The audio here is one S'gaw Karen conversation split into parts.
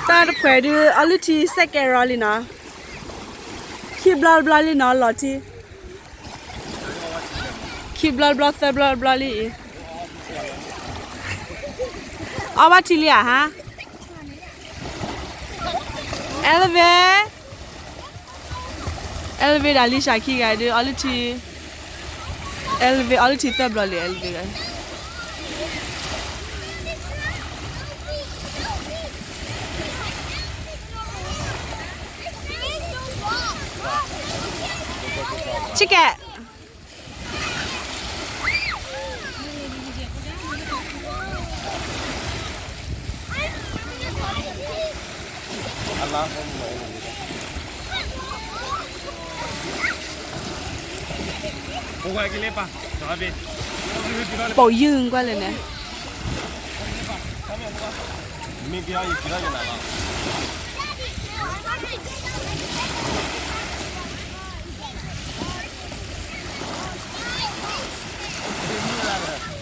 တၢ်တဖှဲးဒုး အီလုၢ်ထံစဲးကဲးရီလံနီၤ, ခံဘျီတဘျီလံနီၤ လီၤထံ, ခံဘျီတဘျီသၢဘျီတဘျီလံအံၤ, အီဘၣ်ထံလံဧါဟါ, Elevate, Elevate ဒီး Alicia ခံဂၤဒုး အီလုၢ်ထံ, Elevate အီလုၢ်ထံသၢဘျီလံ Elevate ဒီး Chicken. ပိာ်ယုၢ်ကွၢ်လဲၣ်န့ၣ်, မုၢ်ဆံဆံဒ်အသီတဘျီဒီးကဲလံ,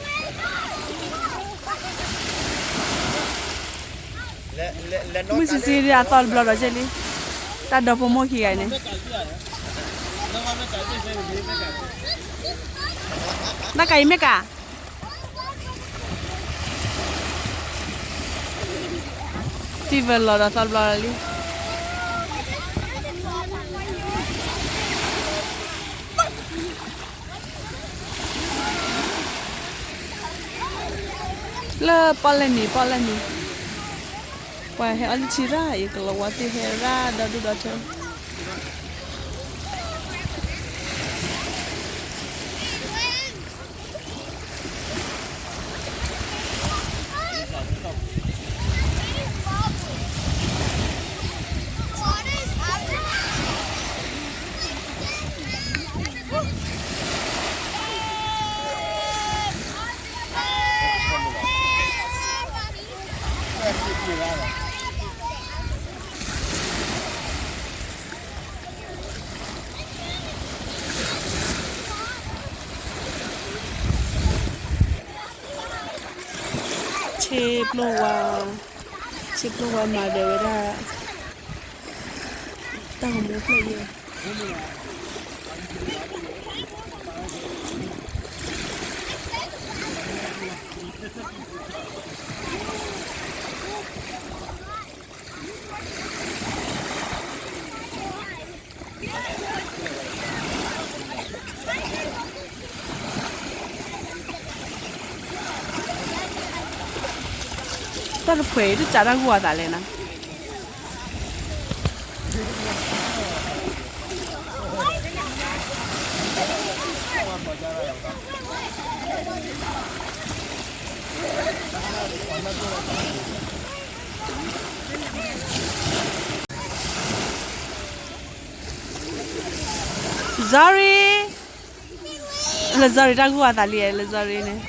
တၢ်ဒီဖိမိၢ်ခံဂၤန့ၣ်, တၢ်ကၤအံၤမ့ၢ်ကၤ Steven လီၤဒီးသီတဘျီလံ, လၢပီၣ်လဲၣ်နံၤ ပီၣ်လဲၣ်နံၤ, ပှၤဟဲအီလုၢ်ထံရၣ်အံၤ ကလီၤဝါသ့ၣ်ဟဲရၣ်ဒီဒူၣ်ဒီထၢ ဆ့ပျိၢ်ဝါ, ဆ့ပျိၢ်ဝါမၤဒီးဝဲဒၣ် တၢ်ဂီၤမူဖျၢၣ်ယဲၢ် တၢ်တဖှဲးအံၤ တစးတၢ်ဂိၢ်အသးလဲၣ်နီၤ. လၢ sorry တၢ်ဂိၢ်အသးလံ လၢ sorry န့ၣ်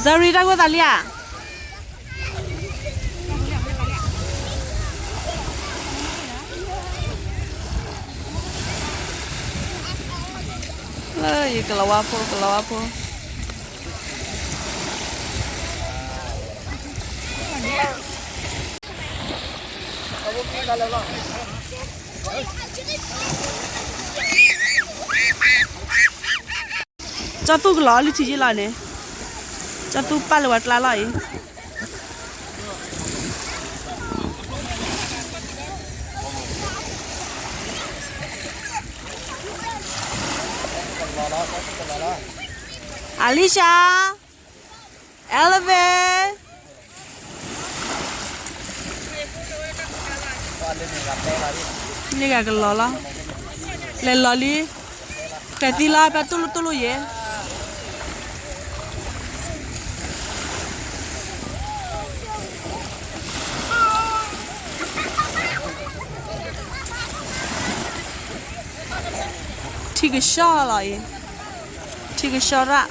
sorry တၢ်ဂိၢ်သးလံဧါ. လၢယကလီၤဝါဖိ ကလီၤဝါဖိ ကၠီသူၣ်ကလီၤအီလုၢ်ထံယ့ၢ်လီၤန့ၣ်, ကၠီသူၣ်ပာ်လၢပှၤကျါလီၤအံၤ. အလံၡါ, Elevate န့ၣ်ဂၤကလီၤလီၤ, လဲၤလီၤလံ, ဃဲၤသံလီၤ ဖဲတူၢ်လိာ်တူၢ်လိာ်ယဲၢ်. ထံကဆှီလီၤအံၤ, ထံကဆှီရၣ်.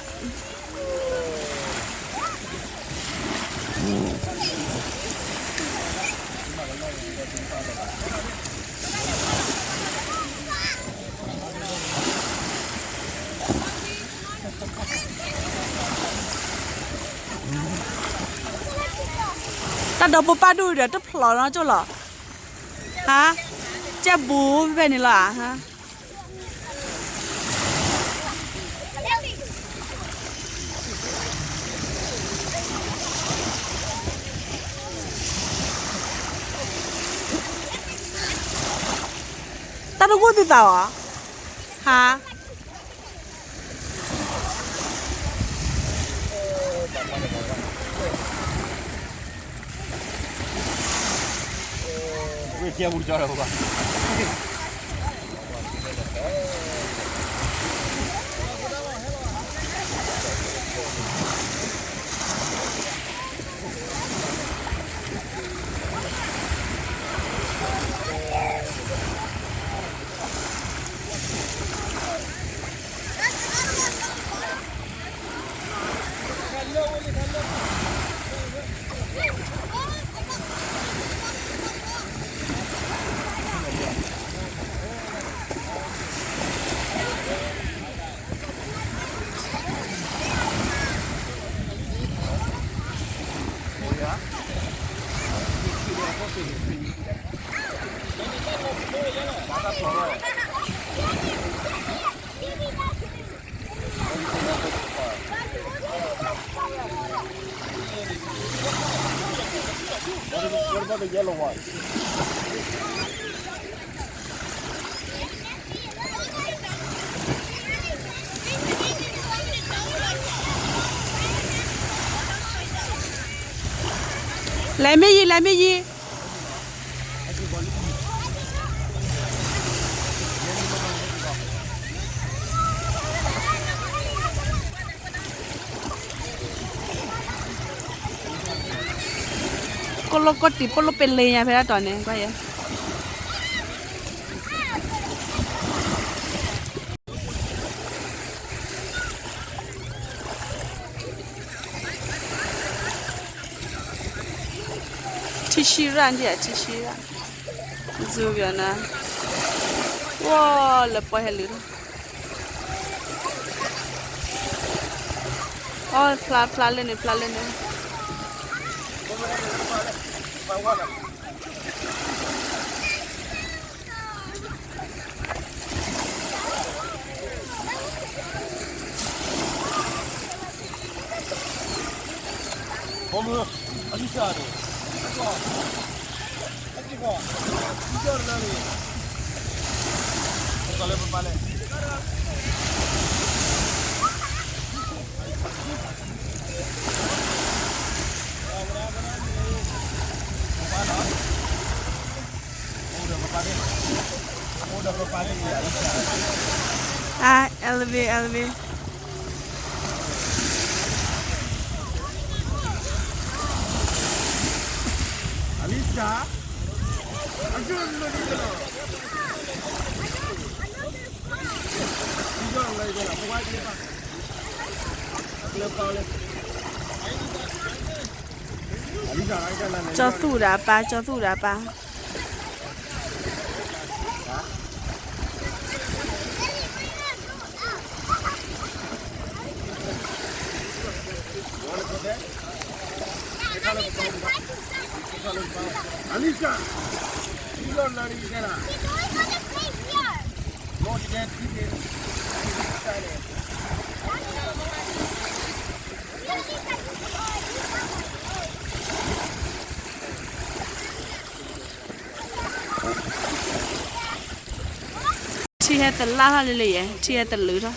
အ တၢ်ဒီးပိာ်ပၢ်ဒိၣ်ဒီး တဖျိးနီကၠိၣ်လီၤ. ဟါ, ကဲဘူးဖဲန့ၣ်လီၤဧါ. တၢ်တဂိၢ်သုသးအီၤ, ဟါ. What about the yellow one? Let me eat, let me eat. ကိၣ်လိၣ်ကိၣ်တံၢ် ပိၣ်လိၣ်ပလ့ညါ ဖဲဒၣ်တီၤန့ၣ် ကွၢ်ယဲ. ထံဆံရၣ်ဒံးဧါ, ထံဆံရၣ်, စူဘၣ်နၤ, ဝီၤ လၢပှၤဟဲလုၢ်ထီၣ်, အီ ဖျါဖျါလၢန့ၣ် ဖျါလၢန့ၣ်. Ah, elevate, elevate. Alisa, ayo, no, no, no. Alisa, ကၠီသူၣ်ဒၣ်ပၢ်, ကၠီသူၣ်ဒၣ်ပၢ်. Alisa, you don't know each other. No, you can't keep it. Tree ဟဲတလါထီၣ်လံလံယဲ, tree ဟဲတလၢထီၣ်.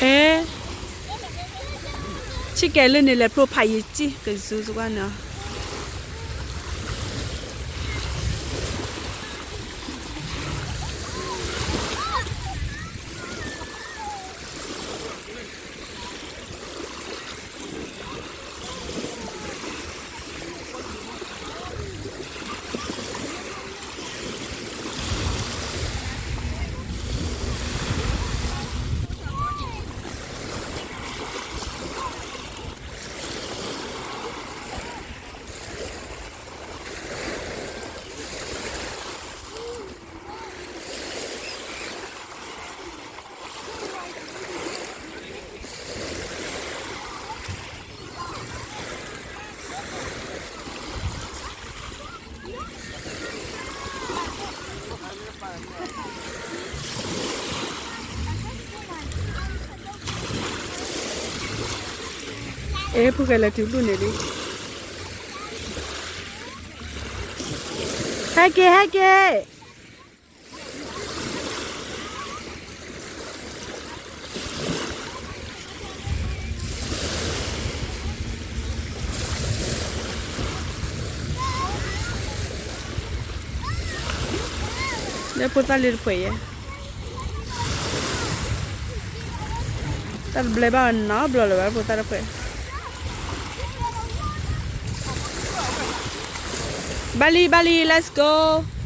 အဲ ဆံးကဲၤလၢန့ၣ် လဲၤဖျိဖးယံၤကံၣ် ကစူၤစကွၢ်န့ၣ်. အဲ ဖိၣ်ဃဲလဲၤတုၤဘျုၣ်န့ၣ်လံ. ဟဲက့ၤ ဟဲက့ၤ. လၢဖိသၣ်လၢတဖှဲးယဲၢ်, တၢ်တဘျဲဘၣ်နီတဘျီလၢၤဘၣ် ဖိသၣ်တဖှဲး. ဘၣ်လံ ဘၣ်လံ let's go.